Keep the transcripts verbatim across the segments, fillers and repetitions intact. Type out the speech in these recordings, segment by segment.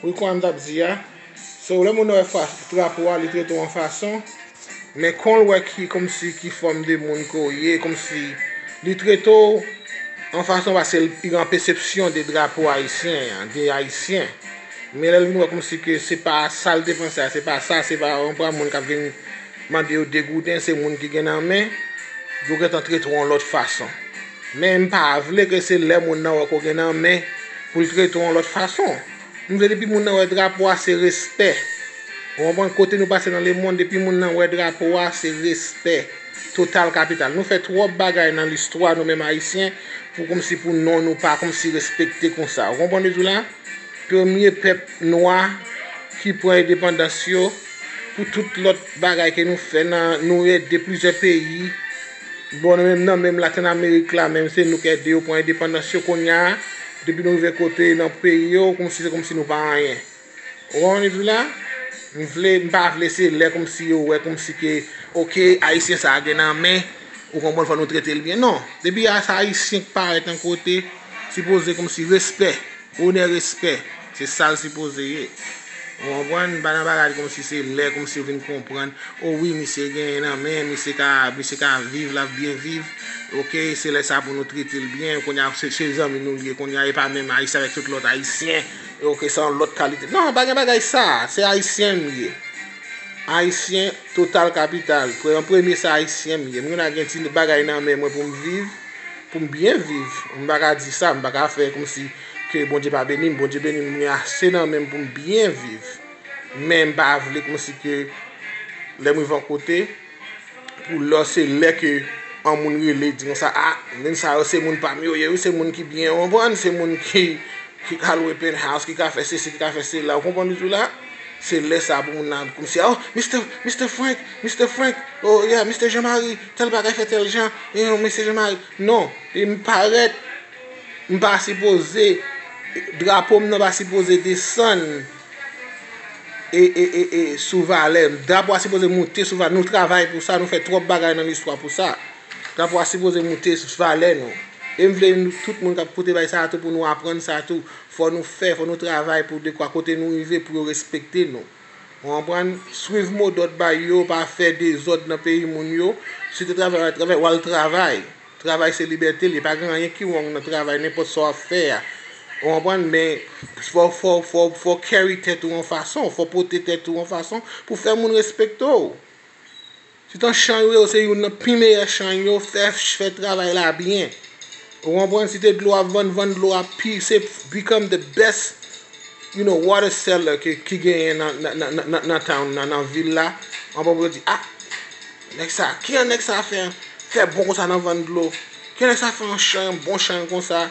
Wi, kòman m t ap di a. So, lè moun nan wè fa- drapo a, li trete w yon fason, men kon l wè ki, kòmsi, ki fòm de moun ke w ye, kòmsi, li trete w yon fason paske l gen yon pesepsyon de drapo ayisyen an, de ayisyen. Men lè l vin wè kòmsi ke se pa sa l te panse a, se pa sa, se pa yon pwa moun k ap vin mande yo degouden, se moun ki gen nan men, yo gentan trete w yon lòt fason. Men m pa vle ke se lè moun nan wè ke w gen nan men pou l trete w yon lòt fason. M vle depi moun nan wè drapo a se respè. Ou konprann? Kote nou pase nan lemonn, depi moun nan wè drapo a se respè total kapital. Nou fè twòp bagay nan listwa nou menm ayisyen pou kòmsi pou non nou pa kòmsi respekte konsa. Ou konprann sa m di w la? Premye pèp nwa ki pran endepandans yo, pou tout lòt bagay ke nou fè nan, nou ede plizyè peyi. Bon, nou menm nan menm Latin Amerik la, menm se nou k ede yo pran endepandans yo kounye a, depi nou rive kote nan peyi yo, kòmsi se kòmsi nou pa anyen. Ou konprann sa m di w la? M vle, m pa vle se lè kòmsi yo wè kòmsi ke, oke, ayisyen sa a gen nan men, ou konprann, fò nou trete l byen. Non, depi a se ayisyen k parèt yon kote, sipoze kòmsi respè, onè, respè, se sa l sipoze ye. Ou konprann? M pa nan bagay kòmsi se lè kòmsi yo vin konprann, o wi, misye genyen nan men, misye ka, misye ka viv, l ap byen viv. Oke, se lè sa pou nou trete l byen. Kounye a, se, se zanmi nou l ye. Kounye a, e pa menm ayisyen avèk tout lòt ayisyen. Oke, se yon lòt kalite. Non, pa gen bagay sa. Se ayisyen m ye. Ayisyen total kapital. Pre- an premye, se ayisyen m ye. M gen a gen ti bagay nan men mwen pou m viv, pou m byen viv. M pa ka di sa, m pa ka fè kòmsi ke Bondye pa beni m. Bondye beni m, m gen ase nan men m pou m byen viv. Men m pa vle kòmsi ke lè m rive yon kote, pou lè se lè ke yon moun rele, di konsa, a, moun sa yo se moun pa m yo ye wi, se moun ki byen, ou konprann, se moun ki, ki ka lwe penthouse, ki ka fè sesi, ki ka fè sela, ou konprann sa m di w la? Se lè sa pou moun nan kòmsi, oh, Mister, Mister Frank, Mister Frank, oh yeah, Mister Jean Marie, tèl bagay fè tèl jan, eh, Mister Jean Marie. Non, e m parèt, m pa sipoze, drapo m nan pa sipoze desann e, e, e, e, sou valè. Drapo a sipoze moute sou valè. Nou travay pou sa, nou fè twòp bagay nan listwa pou sa. Drapo a sipoze moute valè nou. E m vle nou, tout moun k ap koute bagay sa a tou, pou nou aprann sa tou. Fò nou fè, fò nou travay pou dekwa kote nou rive, pou yo respekte nou. Ou konprann? Swiv modòd bay yo, pa fè dezòd nan peyi moun yo. Si te travay, w al travay, w al travay. Travay se libète l ye, pa gen anyen ki wrong nan travay, nenpòt sa w ap fè a. Ou konprann? Men fò, fò, fò, fò carry tèt ou yon fason, fò pote tèt ou yon fason pou fè moun respekte w. Si t yon chan yo ye, se youn nan pi meyè chan yo, fè, fè travay la byen. Ou konprann? Si te dlo ap vann, vann dlo a pi, se become the best, you know, water seller ke, ki genyen nan, nan, nan, nan, nan, nan town nan, nan vil la. Anvan pou yo di, ah, nèg sa, ki an nèg sa fè, fè bon konsa nan vann dlo? Ki an nèg sa fè yon chan, yon bon chan konsa?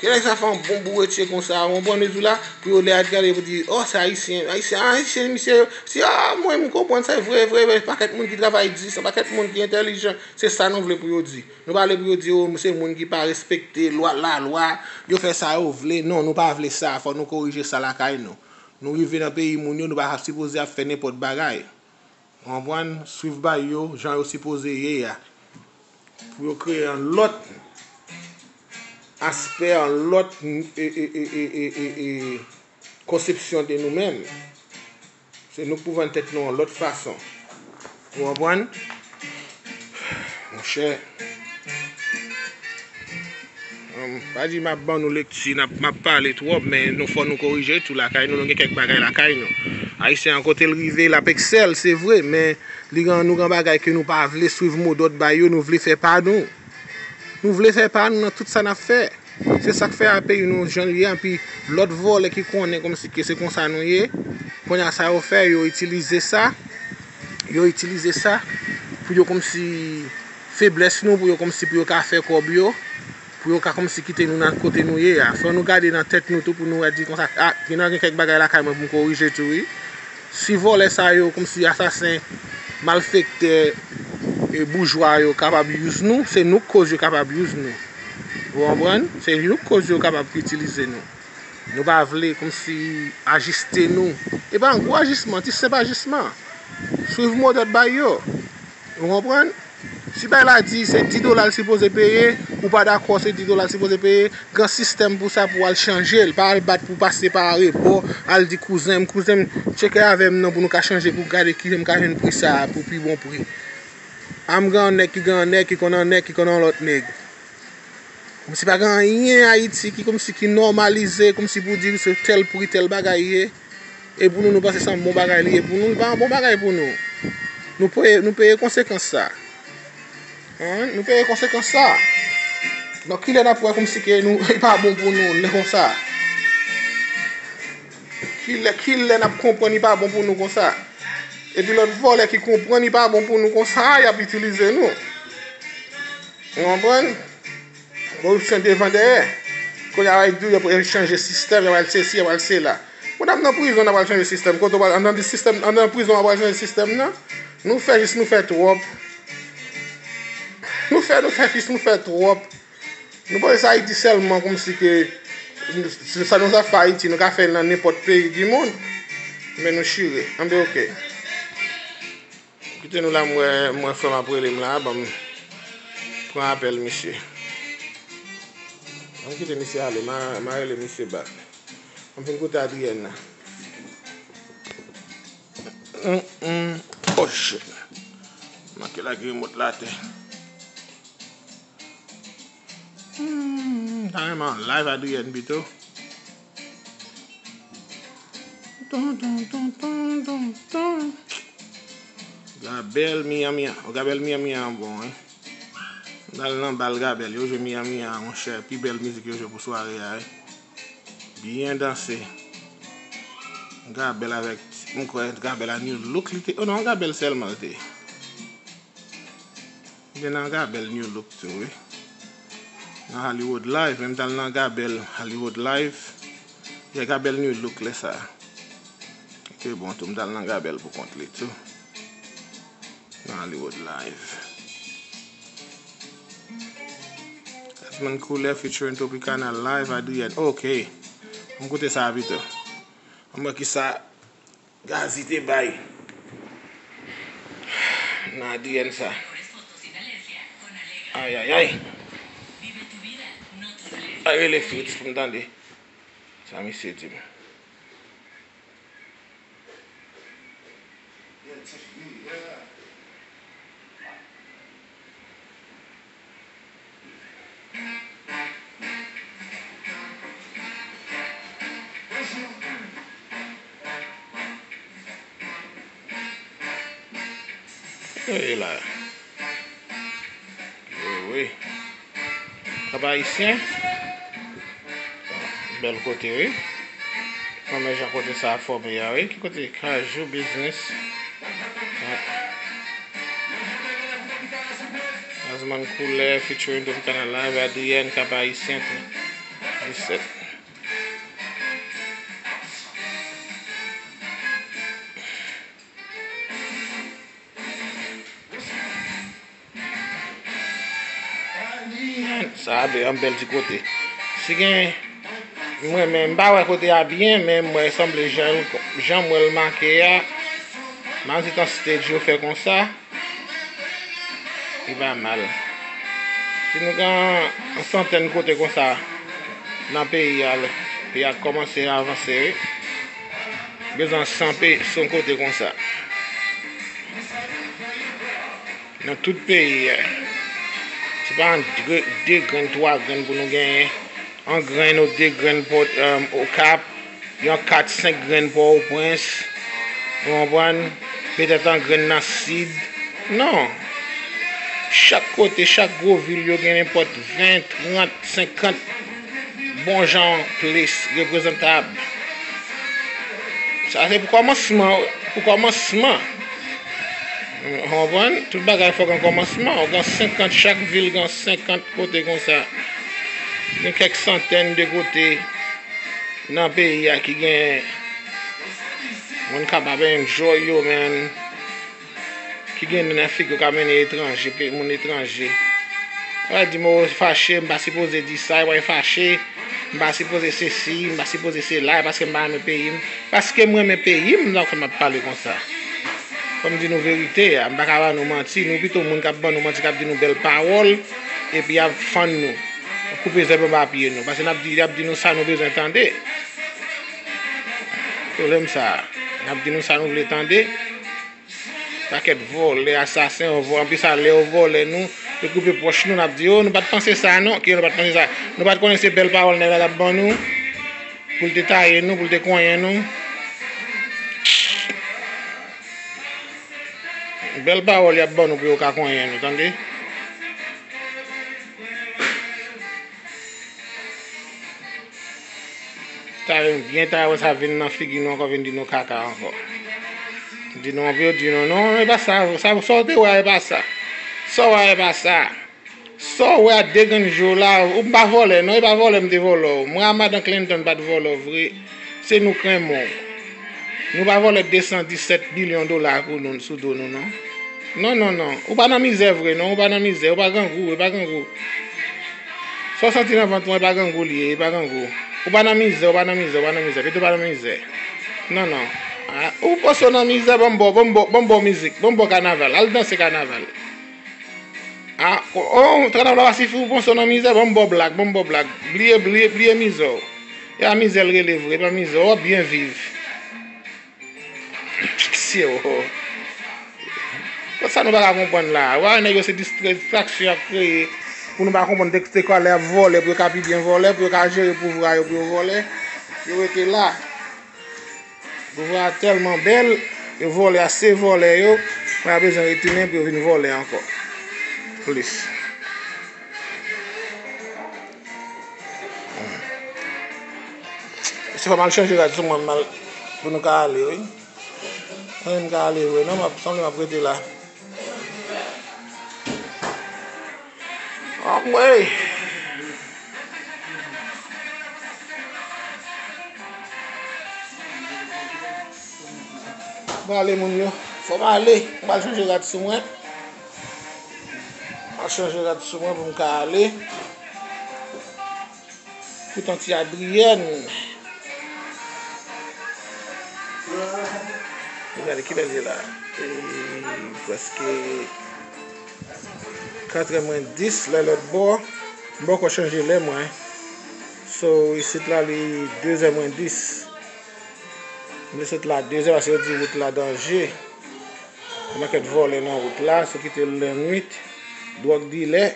Ki an nèg sa fè yon bon bouretye konsa? Ou konprann sa m di w la? Pou yo lè a gade, yo di, oh, se ayisyen, ayisyen, ah, ayisyen, misye, si, ah, mwen, m konprann, se vre, vre, vre, pakèt moun ki travay di, se pakèt moun ki entèlijan, se sa nou vle pou yo di. Nou pa vle pou yo di, oh, se moun ki pa respekte lwa, lalwa, yo fè sa yo vle. Non, nou pa vle sa, fò nou korije sa lakay nou. Nou rive nan peyi moun yo, nou pa sipoze ap fè nenpòt bagay. Ou konprann? Swiv bay yo, jan yo sipoze ye a. Pou yo kreye yon lòt aspè, yon lòt, e, e, e, e, e, e, e, konsepsyon de nou menm. Se nou k pou vann tèt nou yon lòt fason. Ou konprann? Monchè. Hum, pa di m ap ban nou lekti, n ap, m ap pale twòp, men nou fò nou korije tou lakay nou, nou gen kèk bagay lakay nou. Ayisyen an kote l rive, l ap eksèl, se vre, men li gen, nou gen bagay ke nou pa vle swiv modòd bay yo, nou vle fè pa nou. Nou vle fè pa nou nan tout sa n ap fè. Se sa k fè a peyi nou jan l ye, anpi lòt vòlè ki konnen kòmsi ke se konsa nou ye, kounye a sa yo fè, yo itilize sa, yo itilize sa pou yo kòmsi feblès nou, pou yo kòmsi pou yo ka fè kòb yo, pou yo ka kòmsi kite nou nan kote nou ye a. Fò nou gade nan tèt nou tou pou nou wè di konsa, ah, gen nan gen kèk bagay lakay mwen pou m korije tou, wi. Si vòlè sa yo, kòmsi asasen, malfektè, e boujwa yo kapab use nou, se nou k koz yo kapab use nou. Ou konprann? Se nou k koz yo kapab itilize nou. Nou pa vle kòmsi ajiste nou. E pa yon gwo ajisman, ti senp ajisman. Swiv modòd bay yo. Ou konprann? Si bay la di se dis dola l sipoze peye, ou pa dakò se dis dola l sipoze peye, gen sistèm pou sa pou w al chanje l. Pa al bat pou pase pa arebò, al di kouzen m, kouzen m, tcheke avè m non pou nou ka chanje pou gade kijan m ka jwenn pri sa a pou pi bon pri. A m gen yon nèg ki gen yon nèg ki konn yon nèg ki konn yon lòt nèg. Kòmsi pa gen anyen Ayiti ki kòmsi ki nòmalize, kòmsi pou di se tèl pri, tèl bagay ye. E pou nou, nou panse se yon bon bagay li ye pou nou, li pa yon bon bagay pou nou. Nou peye, nou peye konsekans sa. Hein? Nou peye konsekans sa. Donk, kilè n ap wè kòmsi ke nou, li pa bon pou nou, lè konsa? Kilè, kilè n ap konprann li pa bon pou nou konsa? Epi lòt vòlè ki konprann li pa bon pou nou konsa, y ap itilize nou. Ou konprann? Koripsyon devan dèyè. Kounye a, y ap di w, y ap chanje sistèm, y ap al sesi, y ap al sela. Pou n ap nan prizon, n ap al chanje sistèm. Kote w pral, anndan sistèm, anndan prizon, w ap al chanje sistèm nan? Nou fè jis, nou fè twòp. Nou fè, nou fè jis, nou fè twòp. Nou panse se Ayiti sèlman, kòmsi ke sa nou sa fè Ayiti, nou ka fè l nan nenpòt peyi di mond. Men nou chire. Anben, oke. Kite nou la, m wè, m wè frè m ap rele m la, ban m pran apèl misye. Ban m kite misye ale, m a, m a rele misye back. Ban m fin koute Adrienne nan. Mm, mm. Oh, shit. Manke lage remòt la atè. Hmm, ta renmen live Adrienne pito. Ton, ton, ton, ton, ton, ton. Gabel Miami an. O, Gabel Miami an bon, wi. M t al nan bal Gabel, yo jwe Miami an, monchè. Pi bèl mizik yo jwe pou sware a, wi. Byen danse. Gabel avèk, m kwè Gabel a New Look li te. O non, Gabel sèlman li te. Li te nan Gabel New Look tou, wi. Nan Hollywood Live, menm t al nan Gabel Hollywood Live. Li te Gabel New Look lè sa. Li te bon tou, m t al nan Gabel pou kont li tou. Nan Hollywood Live. Asman Koulè featuring Tropicana Live, Adrienne. Ok. M koute sa pito. M wè kisa Gazi te bay nan Adrienne sa. Ay, ay, ay. Ay, rele Fritz pou m tande sa misye di m. Wi, la. Wi, wi. Kap Ayisyen. Bèl kote, wi. Mwen menm jan kote sa a fòme a, wi. Ki kote? Kajou Business. Asman Koulè featuring Tropicana Live, Adrienne, Kap Ayisyen, disèt. Sa a bè, yon bèl ti kote. Si gen, mwen menm, m pa wè kote a byen, men m wè sanble jan, jan m wè l make a. M a di tan stage yo fè konsa. Li pa mal. Si nou gen yon santèn kote konsa nan peyi a, peyi a kòmanse avanse, wi. Bezwen san pe-, san kote konsa. Nan tout peyi a. Se pa yon de, de grenn, twa grenn pou nou genyen. Yon grenn ou de grenn Pòt, um, Okap, yon kat, senk grenn Pòtoprens. Ou konprann? Petèt yon grenn nan Sid. Non. Chak kote, chak gwo vil yo gen nenpòt ven, trant, senkant bon jan ples reprezantab. Sa se pou kòmansman, pou kòmansman. Ou konprann? Tout bagay fò gen kòmansman. Ou gen senkant, chak vil gen senkant kote konsa. Gen kèk santèn de kote nan peyi a ki gen moun kapab enjoy yo, men ki gen nan figi yo ka mennen etranje, pe-, moun etranje. Yo di m, "O, fache, m pa sipoze di sa, yo pral fache, m pa sipoze sesi, m pa sipoze sela, paske m pa renmen peyi m." Paske m renmen peyi m, donk m ap pale konsa. Fò m di nou verite a, m pa ka ba nou manti, nou pito moun k ap ban nou manti, k ap di nou bèl pawòl, epi y ap fann nou, koupe zèb anba pye nou. Paske n ap di, y ap di nou sa nou bezwen tande. Pwoblèm sa a, n ap di nou sa nou vle tande. Pakèt vòlè, asasen, yo vò-, anplis a lè yo vòlè nou, yo koupe pòch nou, n ap di, o, nou pa t panse sa non, ki yo nou pa t panse sa. Nou pa t konnen se bèl pawòl nèg la t ap ban nou, pou l te taye nou, pou l te konyen nou. Bèl pawòl y ap ban nou pou yo ka konyen nou, tande. Talè, byen talè, sa vin nan figi nou ankò, vin di nou kaka ankò. Di nou anpil, di nou non, e pa sa, sa, sa w te wè a, e pa sa. Sa w wè a, e pa sa. Sa w wè a de grenn jou la, ou m pa vòlè, non, e pa vòlè m te vòlè w. Mwen a madan Clinton pa t vòlè w vre. Se nou k renmen w. Nou pa vòlè de san disèt bilyon dola pou nou, sou do nou, non. Non, non, non. Ou pa nan mizè vre, non, ou pa nan mizè, ou pa grangou, e pa grangou. Sa w santi nan vant mwen, e pa grangou li ye, e pa grangou. Ou pa nan mizè, ou pa nan mizè, ou pa nan mizè, pito pa nan mizè. Non, non. A, ou panse w nan mizè, ban m ba w, ban m ba w, ban m ba w mizik, ban m ba w kanaval, al danse kanaval. A, o, o, trannab la pa sifi, ou panse w nan mizè, ban m ba w blag, ban m ba w blag. Bliye, bliye, bliye mizè w. E a mizè l rele vre, e pa mizè w, w ap byen viv. Mesye, o. Sa nou pa ka konprann la. Ou pa wè nèg yo se distrè-, distraksyon y ap kreye pou nou pa konprann te, te ka lè y ap vòlè, pou yo ka pi byen vòlè, pou yo ka jere pouvwa yo, pou yo vòlè. Yo rete la. Pouvwa a tèlman bèl, yo vòlè ase vòlè yo, pa bezwen retounen pou yo vin vòlè ankò. Plis. Se fò m al chanje rad sou mwen, m al, pou nou ka ale, wi. Mwen, m ka ale vre, non, m ap, sanble m ap rete la. Anmwey! Mwen ale, moun yo. Fò m ale. Mwen al chanje rad sou mwen. Mwen al chanje rad sou mwen pou m ka ale. Pou tanti Adrienne. Gade kilè l ye la. E, prèske katrè mwens dis, lè lòt bò. M poko chanje lè mwen. So, isit la, li dezè mwens dis. M te sot la dezè paske yo di wout la danje. Gen pakèt vòlè nan wout la, sou kite l lannwit. Dwòg dilè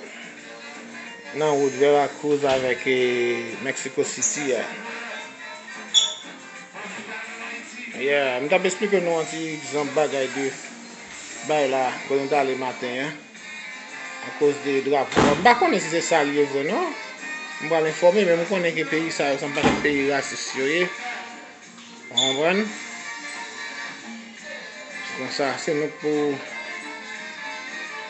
nan wout Veracruz avèk, e, Mexico City a. Yeah, m t ap esplike nou yon ti egzanp bagay de bay la, kote m t ale maten an. Akoz de drapo. M pa konnen si se sa l ye vre, non. M pral enfòme, men m konnen ke peyi sa yo, se yon pakèt peyi rasis yo ye. Ou konprann? Konsa, se nou k pou,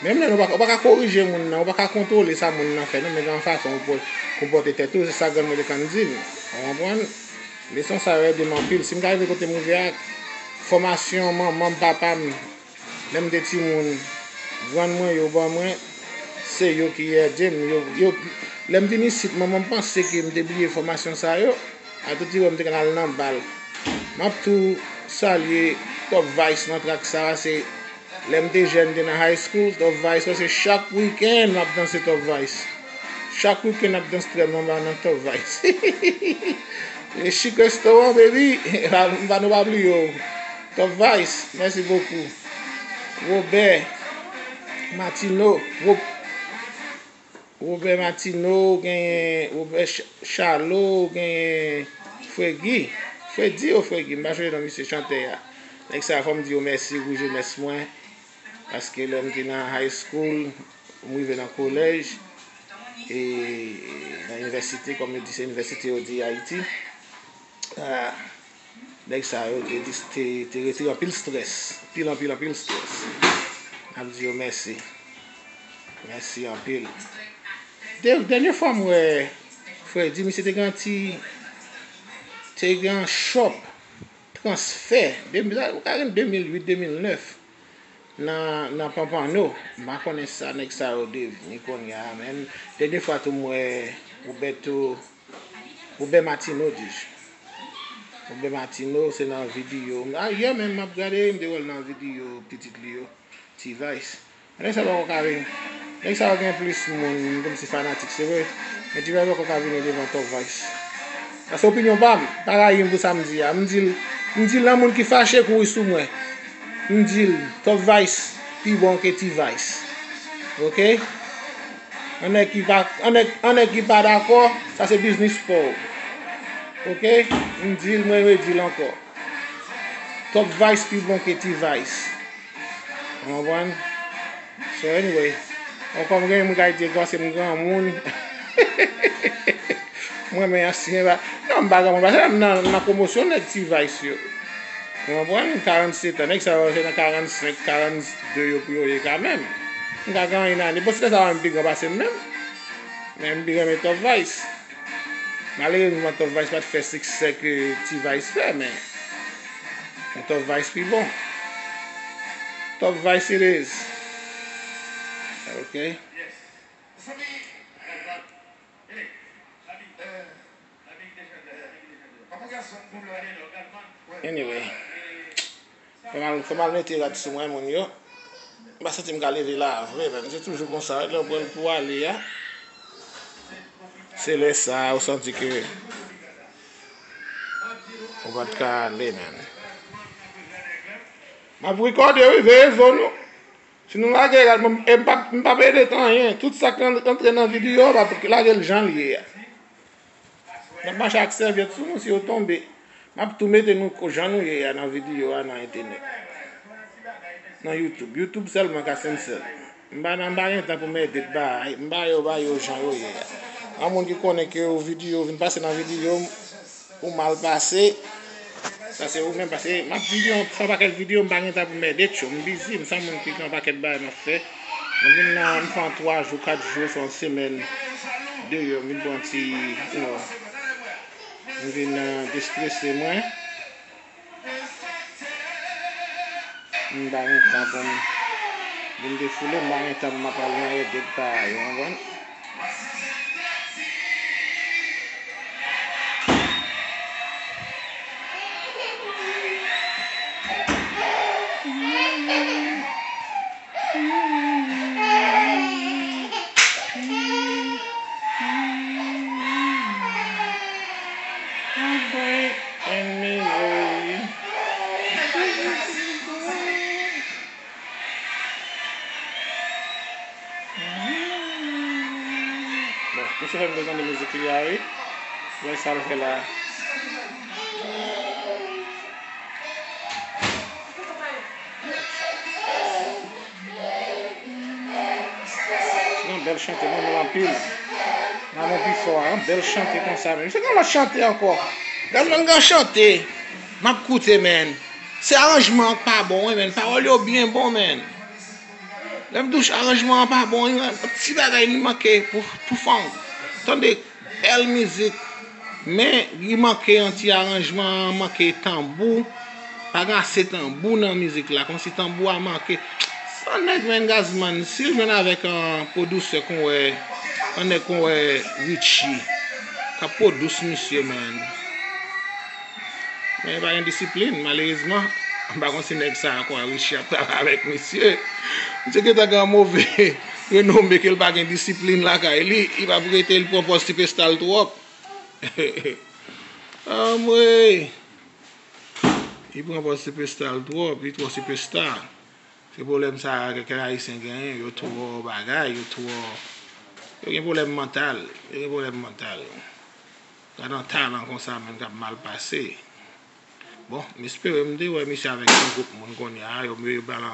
menm lè nou pa, ou pa ka korije moun nan, ou pa ka kontwole sa moun nan fè, non, men gen yon fason ou pou konpòte tèt ou, se sa grann mwen te konn di m. Ou konprann? Leson sa yo ede m anpil. Si m ka rive kote m rive a, fòmasyon manman m, papa m, lè m te timoun, grann mwen yo ban mwen, se yo ki ede m. Yo, yo, lè m vin isit, manman m panse ke m te bliye fòmasyon sa yo. A tout ti wè m te konn al nan bal. M ap tou salye Top Vice nan trak sa a. Se lè m te jèn, m te nan high school, Top Vice, se chak wikenn m ap danse Top Vice. Chak wikenn n ap danse trè nòmal nan Top Vice. Le Chic Restaurant, baby, m pa nou pa bliye w. Top Vice, mèsi bokou. Robert Martineau, Ro-, Robert Martineau, genyen Robert Ch-, Charlot, genyen Freddy. Freddy ou Freddy, m pa sonje non misye chantè a. Nèg sa, fò m di yo mèsi pou jenès mwen. Paske lè m te nan high school, m rive nan kolèj, e nan inivèsite, kòm yo di, se inivèsite yo di Ayiti. Ah, nèg sa yo te, te, te retire anpil strès. Anpil, anpil, anpil strès. N ap di yo mèsi. Mèsi anpil. Dè-, dènye fwa m wè Freddy, misye te gen ti, te gen yon shop transfè. De, ou ka gen de mil uit, de mil nèf. Nan, nan Pampano. M pa konnen sa nèg sa yo devni kounye a, men dènye fwa tou m wè Roberto, Robert Martineau, dis. Robert Martineau, se nan videyo. A, yè menm m ap gade, m te wè l nan videyo pitit li yo, T-Vice. Nèg sa poko ka vin. Nèg sa yo gen plis moun kòmsi fanatik, se vre. Men T-Vice poko ka vini devan Top Vice. Sa se opinyon pa m. Pa rayi m pou sa m di a. M di l, m di l nan moun ki fache kouri sou mwen. M di l, Top Vice pi bon ke T-Vice. Oke? An nèg ki pa, an nèg, an nèg ki pa dakò, sa se biznis pa w. Oke? M di l, mwen redi l ankò. Top Vice pi bon ke T-Vice. Ou konprann? So anyway, ankò m gen moun k ap di paske m granmoun. M renmen ansyen ba. Non, m pa granmoun, paske m nan, nan pwomosyon nèg T-Vice yo. Ou konprann? Karannset an, nèg sa yo se nan karannsenk, karannde yo pou yo ye kanmenm. M ka gen anyen nan ane. Bon, si nèg sa yo menm pi gran pase m menm. Men m pi renmen Top Vice. Malerezman, Top Vice pa t fè siksè ke T-Vice fè, men, men Top Vice pi bon. Top Vice it is. Ok. Anyway. Fè m al, fè m al mete rad sou mwen, moun yo. M pa santi m ka leve la vre, men se toujou konsa, lè w pran l pou ale a. Se lè sa a, ou santi ke ou pa t ka ale, men. M ap rekòde, wi, veye zo nou. Si nou lage rad, mwen, e m p ap, m p ap ede anyen. Tout sa k antre nan videyo a, m ap lage l jan l ye a. N ap mache ak sèvyèt sou nou si yo tonbe. M ap tou mete nou ko-, jan nou ye a nan videyo a nan entènèt. Nan YouTube. YouTube sèlman ka sensè. M pa nan, m pa gen tan pou m edit bagay. M ba yo, ba yo jan yo ye a. Yon moun ki konnen ke yon videyo vin pase nan videyo m, ou mal pase. Sa se ou menm, paske m ap videyo, m fè yon pakèt videyo, m pa gen tan pou m edit yo. M bizi, m se yon moun ki gen yon pakèt bagay m ap fè. M vin nan, m fè yon twa jou, kat jou, se yon semèn, deyò, m vin pran ti, you know, m vin, eh, destrese mwen. M pa gen tan pou m vin defoule, m pa gen tan pou m ap al nan edit bagay, ou konprann? Heartbreak and misery. Bon, misye fè m bezwen de mizik li a, wi. Wè sa l fè la. Se yon bèl chante, mwen renmen l anpil. Nan mon pi fò a, yon bèl chante konsa, men. Se yon lòt chante ankò. Gad mwen gen chante. M ap koute, men. Se aranjman an k pa bon, wi, men. Pawòl yo byen bon, men. Lè m di w aranjman an pa bon, yon ti bagay li manke pou, pou fanm. Tande, bèl mizik, men li manke yon ti aranjman, manke tanbou. Pa gen ase tanbou nan mizik la, kòmsi tanbou a manke. Se yon nèg, men, Gazman, si l jwenn avèk, ah, pwodiktè kon wè, yon nèg kon wè Richie, k ap pwodui misye, men. Men pa gen disiplin, malerezman. M pa konn si nèg sa a kwè Richie ap travay avèk misye. Misye gentan gen move renome ke l pa gen disiplin lakay li. Li p ap rete, li pran pòz sipestal twòp. Anmwey! Li pran pòz sipestal twòp, li twò sipesta. Se pwoblèm sa a ke kèk Ayisyen genyen, yo twò bagay, yo twò, yo gen pwoblèm mantal, yo gen pwoblèm mantal. Gad yon talan konsa menm k ap mal pase. Bon, m espere m te wè misye avèk yon gwoup moun kounye a, yo, yo ba l,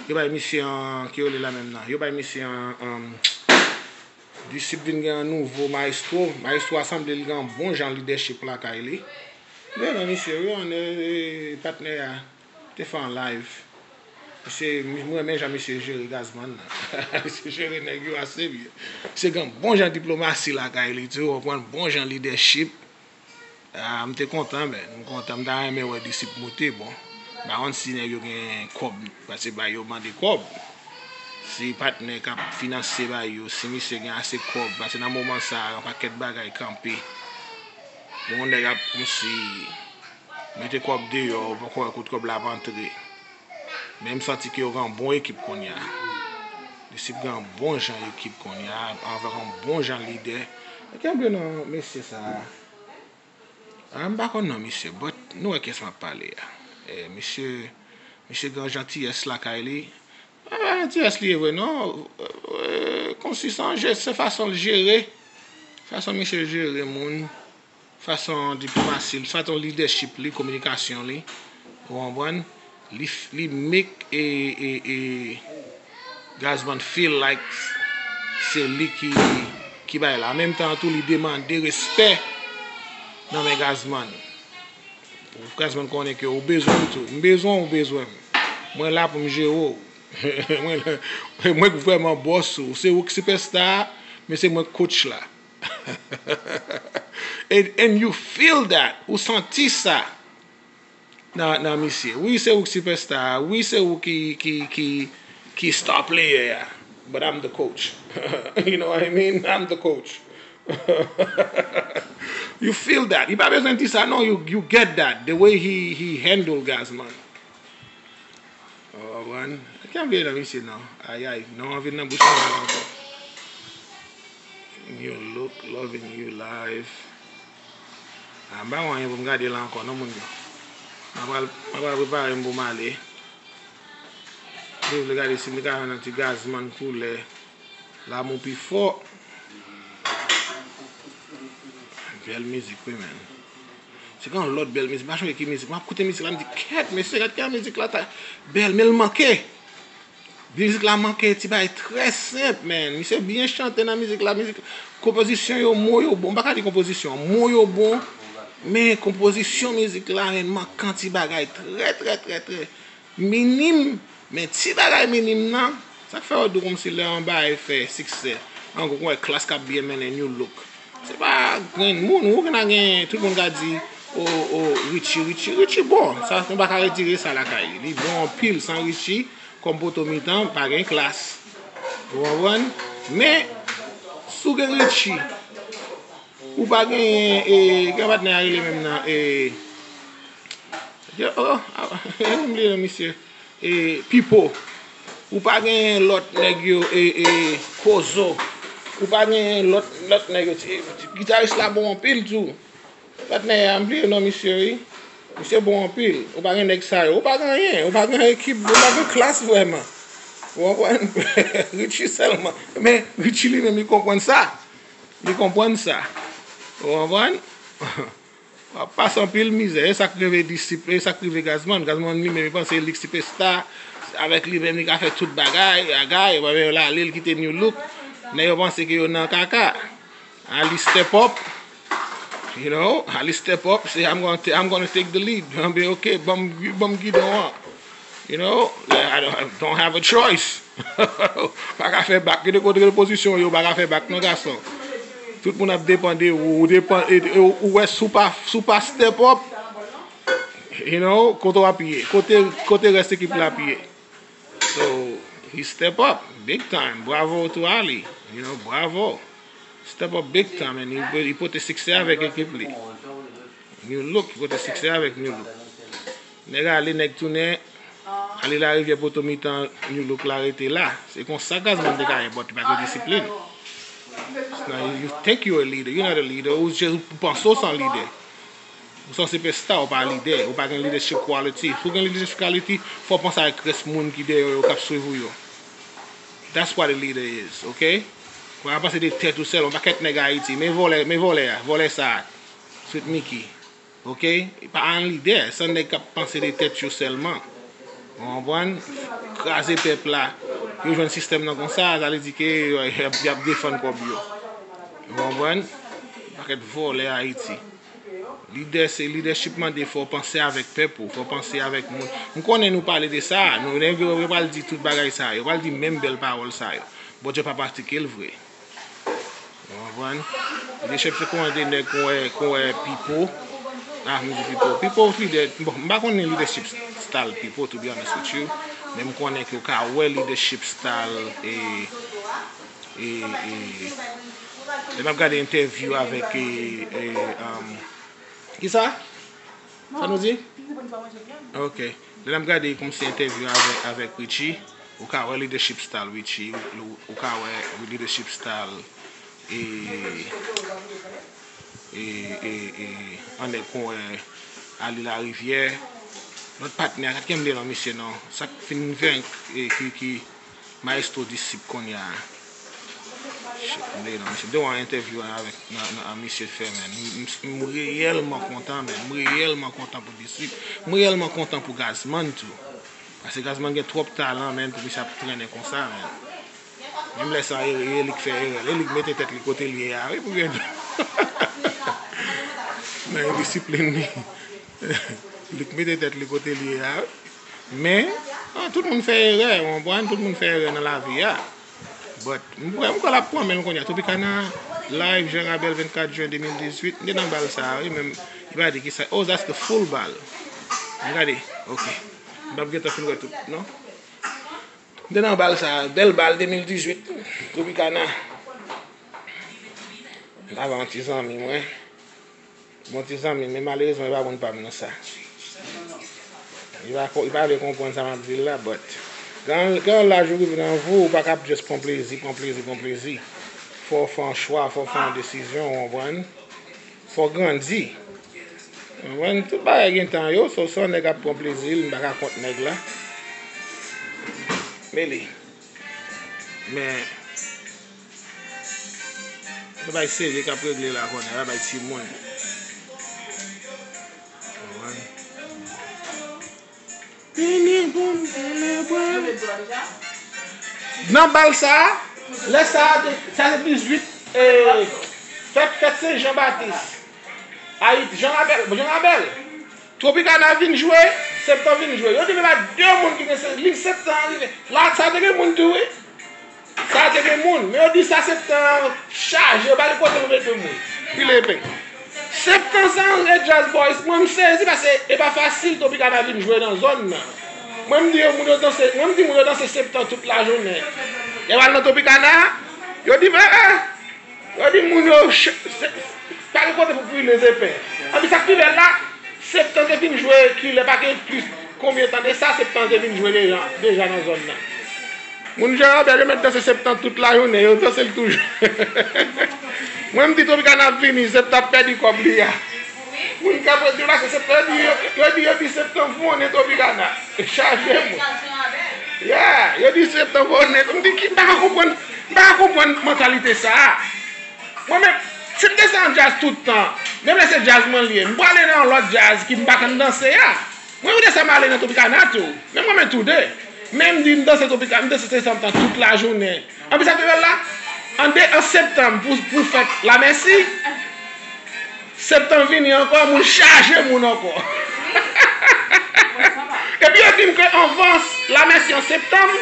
yo bay misye an, ki yo rele la menm nan, yo bay misye an, an, Disip vin gen yon nouvo mayestwo. Mayestwo a sanble l gen yon bon jan lidèchip lakay li. Men non, misye, wi, an, e, e, patnè a te fè yon live. Misye, m renmen jan misye jere Gazman nan. Misye jere nèg yo ase byen. Misye gen yon bon jan diplomasi lakay li tou, ou konprann, bon jan lidèchip. Ah, m te kontan, men. M kontan, m ta renmen wè Disip moute, bon. M pa konn si nèg yo gen kòb, paske bay yo mande kòb. Si patnè k ap finanse bay yo, si misye gen ase kòb, paske nan moman sa a, yon pakèt bagay kanpe. Bon, nèg ap kòmsi Mete kòb deyò, ou poko wè kote kòb la ap antre. Men m santi ke yo gen yon bon ekip kounye a. Disip gen yon bon jan ekip kounye a, avèk yon bon jan lidè. Kenbe non, mesye sa a. Ah, m pa konn non misye, but nou wè kiyès m ap pale a. Eh, misye, misye gen yon jantiyès lakay li. Pa jantiyès li ye vre non. Eh, kòmsi se yon je, se fason l jere. Fason misye jere moun. Fason diplomasi l, fason lidèchip li, kominikasyon li. Ou konprann? Li, li make e, e, e Gazzman feel like se li ki, ki bay la. An menm tan tou, li demande respè nan men Gazzman. Pou Gazzman konnen ke ou bezwen m tou. M bezwen w, ou bezwen m. Mwen la pou m jere w. Mwen, mwen k vrèman bòs ou. Se ou k sipèsta a, men se mwen k coach la. And, and you feel that. Ou santi sa nan, nan misye. Wi, se ou k sipèsta a. Wi, se ou ki, ki, ki, ki star player a. But I'm the coach. You know what I mean? I'm the coach. You feel that. Li pa bezwen di sa non, you, you get that. The way he, he handle Gazzman. Ou konprann? Kenbe nan misye non. Ayay, non anvi nan bouch mwen ankò. New look, loving you live. Ah, m pa wè anyen pou m gade la ankò non moun yo. Mwen pral, mwen pral prepare m pou m ale. Mwen vle gade si m te ka jwenn yon ti Gazzman koulè. Lanmou pi fò. Bèl mizik wi, man. Se gen yon lòt bèl mizik, m pa sonje ki mizik. M ap koute mizik la, m di, kèt, mesye, gad jan mizik la ta bèl, men l manke. Mizik la manke ti bagay trè senp, man. Misye byen chante nan mizik la, mizik, konpozisyon yo, mo yo bon. M pa ka di konpozisyon, mo yo bon, men konpozisyon mizik la, man, manke ti bagay trè, trè, trè, trè minim, men ti bagay minim nan, sa k fè yo di w kòmsi lè yon bagay fè siksè, an gwo, w wè Klass k ap byen mennen New Look. Se pa grenn moun, ou konn a gen, tout moun ka di, o, o, Richie, Richie, Richie bon, sa, nou pa ka retire sa lakay li. Li bon anpil san Richie, kòm poto mitan, pa gen Klass. Ou konprann? Men, si w gen Richie, ou pa genyen, e, gen patnè a rele menm nan, e, Yo, oh, ah, m bliye non misye. E, Pipo. Ou pa genyen lòt nèg yo, e, e, Kozo. Ou pa genyen lòt, lòt nèg yo. Ti, ti, gitaris la bon anpil tou. Patnè a, m bliye non misye, wi. Misye bon anpil. Ou pa gen nèg sa yo. Ou pa gen anyen. Ou pa gen ekip. Ou pa gen Klass vrèman. Ou konprann? Richie sèlman. Men, Richie li menm, li konprann sa. Li konprann sa. Ou konprann? W ap pase anpil mizè. E sa k rive Disip, e sa k rive Gazzman. Gazzman li menm, li panse li k sipèsta. Avèk li menm, li ka fè tout bagay, bagay. Epi yo lale, li kite New Look. Nèg yo panse ke yo nan kaka. Ali step up. You know, Ali step up. Say, I'm gonna, I'm gonna take the lead. Mwen di, ok, ban m, ban m gidon an. You know, I don't, I don't have a choice. Pa ka fè bak. Gade kote, gade pozisyon yo, pa ka fè bak non, gason. Tout moun ap depan de ou, ou depan, e, e, ou wè si w pa, si w pa step up, you know, kote w ap ye, kote, kote rès ekip la ap ye. So, he step up, big time, bravo to Ali, you know, bravo. Step up big time, and li, li pote siksè avèk ekip li. New Look, li pote siksè avèk New Look. Nèg ale, nèg tounen, ale Larivyè, poto mitan, New Look la rete la. Se konsa Gazzman te ka ye, but li pa gen disiplin. Now, you think you a leader, you're not a leader. Ou je, ou panse w se yon lidè. Ou se yon sipèsta, ou pa lidè. Ou pa gen leadership quality. Si w gen leadership quality, fò w panse avèk rès moun ki dèyè w yo, k ap swiv ou yo. That's what a leader is, ok? Ou pa panse de tèt ou sèlman, yon pakèt nèg Ayiti. Men vòlè, men vòlè a, vòlè sa a. Sweet Micky. Ok? Pa yon lidè, se yon nèg k ap panse de tèt yo sèlman. Ou konprann? Kraze pèp la. Yo jwenn sistèm nan konsa, sa vle di ke y ap, y ap defann kòb yo. Ou konprann? Pakèt vòlè Ayiti. Lidè, se lidèchip mande fò w panse avèk pèp ou, fò w panse avèk moun. M konnen nou pale de sa, nou, yo, yo pral di tout bagay sa yo, yo pral di menm bèl pawòl sa yo. Bondye pa pratike l vre. Ou konprann? Lidèchip se kon de nèg kon wè, kon wè Pipo. Ah, m di Pipo. Pipo lidè, bon, m pa konnen leadership style Pipo, to be honest with you. Men m konnen ke w ka wè leadership style e, e, e, lè m ap gade entèvyou avèk, e, e, um, kisa? Sa nou di? Ok. Lè n ap gade kòmsi entèvyou avèk, avèk Richie, ou ka wè leadership style Richie, ou, ou ka wè leadership style e, e, e, e, annèk kon wè Ali Larivière. Lòt patnè a, gad kèm de non misye non. Sa k fin fè e, ki, ki, Maestro Disip kounye a. Shit, m te nan misye. M te wè yon entèvyou avèk nan, nan, an misye fè, man. M, m, m reyèlman kontan, man. M reyèlman kontan pou Disip. M reyèlman kontan pou Gazman tou. Paske Gazman gen twòp talan, man, pou misye ap trennen konsa, man. Menm lè sa ere, e li k fè erè. E li k mete tèt li kote l ye a, wi, pou gen. Nan endisiplin li. Li k mete tèt li kote l ye a, wi. Men, ah, tout moun fè erè, w konprann? Tout moun fè erè nan lavi a. But, m kwè, m kwè l ap pran men l kounye a. Tropicana live Jan Rabèl vennkat jen de mil dizuit. M te nan bal sa a, wi, men li pa di ki sa. Oh, that's the full bal. M gade, ok. M p ap gentan fin wè tout, non? M te nan bal sa a, bèl bal de mil dizuit. Tropicana. M t avè yon ti zanmi mwen. Bon ti zanmi, men malerezman, li pa konn pa m nan sa. Li pa, li pa vle konprann sa m ap di l la, but gen, gen yon laj ou rive nan vi w, ou pa ka ap just pran plezi, pran plezi, pran plezi. Fò w fè yon chwa, fò w fè yon desizyon, w konprann? Fò w grandi. W konprann? Tout bagay gen tan yo, so, si yon nèg ap pran plezi l, m pa ka kont nèg la. Mele. Men, se bay serye k ap regle la kounye a, pa bay timoun. Konprann? Nan bal sa a, lè sa a, te, sa se dizuit, e, fèt, fèt Sen Jan Batis. Ayiti, Jan Rabèl, Jan Rabèl. Tropicana vin jwe, Septan vin jwe. Yo te menm ak de moun ki gen se-, lig Septan an rive. La, sa te gen moun tou, wi. Sa te gen moun. Men yo di sa Septan an chaje, yo pa gen kote pou mete moun. Pile pen. Septan sa an red Jazz Boys. Mwen, m sezi paske e pa fasil Tropicana vin jwe nan zòn nan. Mwen, m di yo, moun yo danse, mwen, m di moun yo danse Septan tout lajounen. Yo al nan Tropicana, yo di, eh, eh, Yo di moun yo, ch-, se, pa gen kote pou pile zepen. Anpi sa k pi bèl la, Septan te fin jwe kilè pa gen plis konbyen tan de sa, Septan te fin jwe deja, deja nan zòn nan. Moun Jan Rabèl yo mèt danse Septan tout lajounen, yo danse l toujou. Mwen, m di Tropicana ap vini, Septan ap pèdi kòb li a. Moun k ap deplase Septan, yo di, yo, yo di, yo di Septan vonnen Tropicana. Chaje moun. Yeah, yo di Septan vonnen. M di, ki, m pa ka konprann, m pa ka konprann mantalite sa a. Mwen menm, si m te se yon djaz tout tan, menm lè se djaz mwen l ye, m prale nan yon lòt djaz ki m pa konn danse a. Mwen, ou de sa m ale nan Tropicana tou. Men mwen, men tou de. Men m di m danse Tropicana, m danse Septan tout lajounen. Anpi sa k pi bèl la, an de, an septanm, pou, pou fèt Lamèsi, Septan vini ankò, moun chaje moun ankò. Epi yo di m ke anvan Lamèsi an septanm,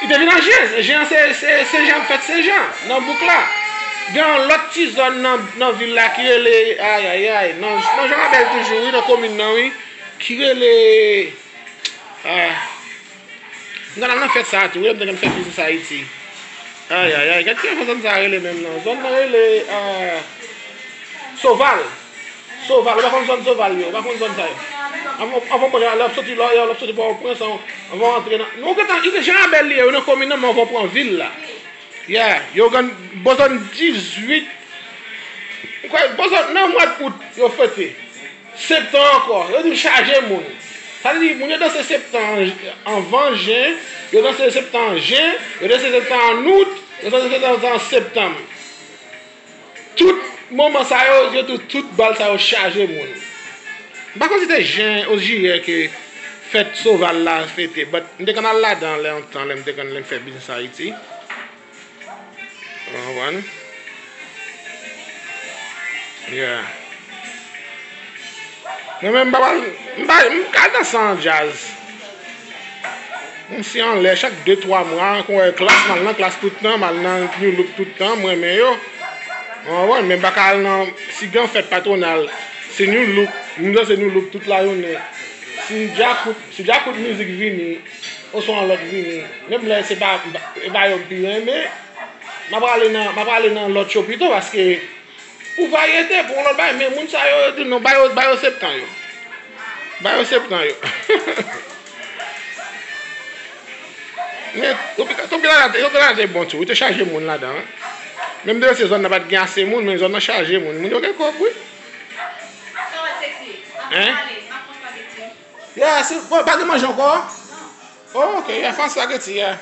li te vin an jen. Jen an se, se, se jan fèt se jan, nan bouk la. Gen yon lòt ti zòn nan, nan vil la ki rele, ayayay, nan, nan Jan Rabèl toujou, wi, nan komin nan, wi, ki rele, ah, m t al nan fèt sa a tou, wi, m te konn fè biznis Ayiti. Ayayay, gad kijan zòn sa a rele menm nan. Zòn nan rele, ah, Soval. Soval, ou pa konn zòn Soval yo, ou pa konn zòn sa yo. Anvan, anvan mwen, lè w ap soti la, lè w ap soti Pòtoprens, anvan w antre nan, nou gentan, Jan Rabèl li ye, yo nan komin nan, men anvan w pran vil la. Yeah, yo gen bò zòn dizuit. Ou kwè, bò zòn nan mwa out yo fete. Septan ankò, yo di m chaje moun. Sa vle di, moun yo danse Septan an, anvan jen, yo danse Septan an jen, yo danse Septan an out, yo danse Septan an septanm. Tout moman sa yo, yo tou, tout bal sa yo chaje moun. M pa konn si te jen ou jiyè ke fèt Soval la fete, but m te konn al ladan lè yon tan, lè m te konn, lè m fè biznis Ayiti. Ou konprann? Yeah. Mwen menm, m pa pral, m pa, m ka danse an djaz. Yon si anlè, chak de twa mwa, kon wè klas, m al nan klas tout tan, m al nan Nu Look tout tan, m renmen yo. Ou konprann? Men m pa ka al nan, si gen fèt patwonal, se Nu Look, m danse Nu Look tout lajounen. Si Djakout, si Djakout Mizik vini, oswa yon lòt vini, menm lè se pa, e pa yo m pi renmen, m ap prale nan, m ap prale nan lòt yo pito, paske Pou varyete, pou yon lòt bagay, men moun sa yo, yo di non, ba yo, ba yo septan yo. Ba yo septan yo. Men, Tropicana te, Tropicana te bon tou, wi, te chaje moun ladan, wi. Menm de se zòn nan pa t gen ase moun, men zòn nan chaje moun. Moun yo gen kòb, wi. Hein? Ya, si, bon, pa gen manje ankò? Oh, ok, ya, fè yon spaghetti, ya.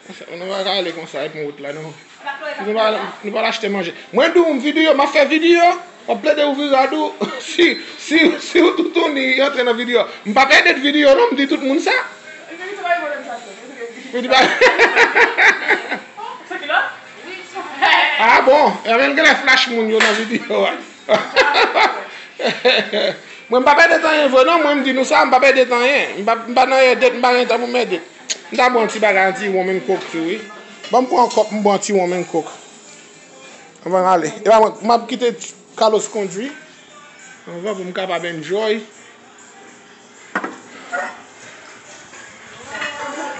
Nou pa ka ale konsa, epi wout la, non. Nou pa, nou pa al achte manje. Mwen di w, m videyo, m ap fè videyo. W ap plede ouvri rad ou. Si, si, si w toutouni rantre nan videyo. M p ap ede videyo, non, m di tout moun sa. Videyo pa. Ah bon, e men gen lè flash moun yo nan videyo a. Mwen m pa pèdèt anyen vre non, mwen m di nou sa, m pa pèdèt anyen. M pa, m pa nan èdèt, m pa gen tan pou m èdèt. M ta bwè yon ti bagay, yon ti rum and coke tou, wi. Ban m pran yon kòp, m bwè yon ti rum and coke. Anvan n ale. E pa mwen, m ap kite Carlos kondwi. Anvan pou m kapab enjoy.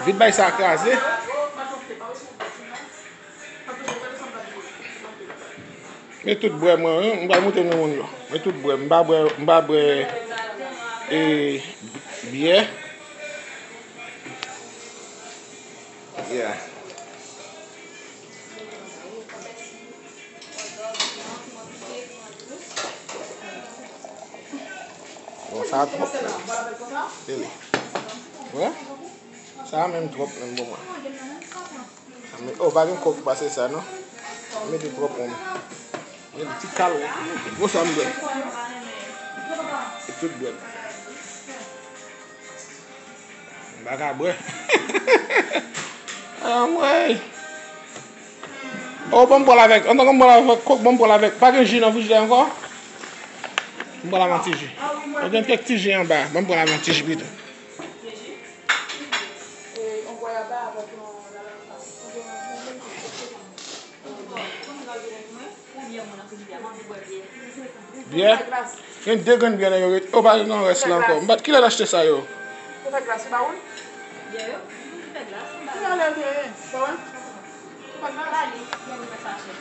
Vit bay sa kraze. Men tout bwè mwen, wi, m pral montre nou moun yo. Men tout bwè, m pa bwè, m pa bwè, e, byè. Yeah. Bon, sa twòp. Tande. Wè? Sa menm twòp menm pou mwen. Men, oh, pa gen kòk ki pase sa, non. Mete twòp rum. Mete ti kal rum. Bon, sa m bwè. E tout bwè. M pa ka bwè. Anmwey. Oh, bon, m pral avèk. Antanke m pral avèk kòk, bon, m pral avèk. Pa gen ji nan frijidè ankò? M pral avèk ti ji. Ou gen kèk ti ji anba. Bon, m pral avèk ti ji pito. Byè? Gen de grenn byè nan yo ret. Oh, pa gen yon rès la ankò. M pa t, kilè n achte sa yo? Ou fè glas, ou ba ou? Byè yo? Ou fè glas, ou ba ou? Kilè lè te ye? Ba ou? Ou fè glas? Ba li, byè nou fè sachè.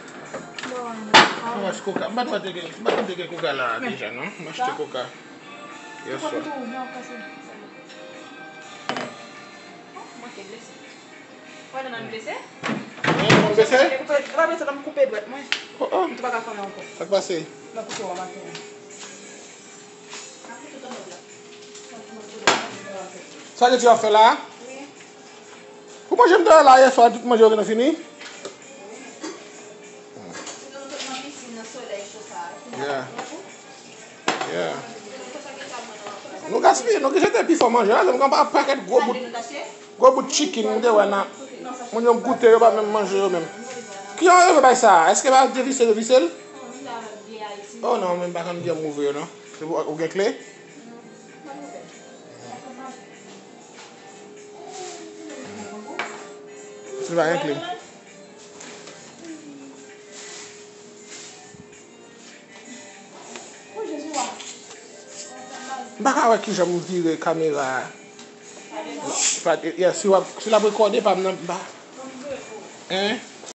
Yon rès koka. M pa t wè te gen, m pa t wè te gen koka la deja, non. M achte koka. Yes, sir. Ou manke blese. Wè nan nan blese? Wi, mwen blese? Koupe, pa blese, nan m koupe dwèt mwen. Oh, oh. M tou pa ka fè anyen ankò. Sa k pase? Nan koupe w a maten an. Sa Jezi ap fè la? Wi. Pou manje m te la yè swa, tout manje yo gentan fini? Wi. Tout nan pisin, nan solèy cho sa. Yeah. Yeah. Nou gaspiye, nou ki jete pi fò manje la, se m gen yon pakèt gwo bout, gwo bout chicken m te wè nan, moun yo goute, yo pa menm manje yo menm. Ki jan yo rive bay sa a? Èske pa devise, devise l? Oh non, men m pa konn jan m ouvri yo non. Se pou, ou gen kle? Se pa gen kle. M pa ka wè kijan m vire kamera a. Pa, yeah, si w ap, si l ap rekòde pa m nan, m pa. Hein?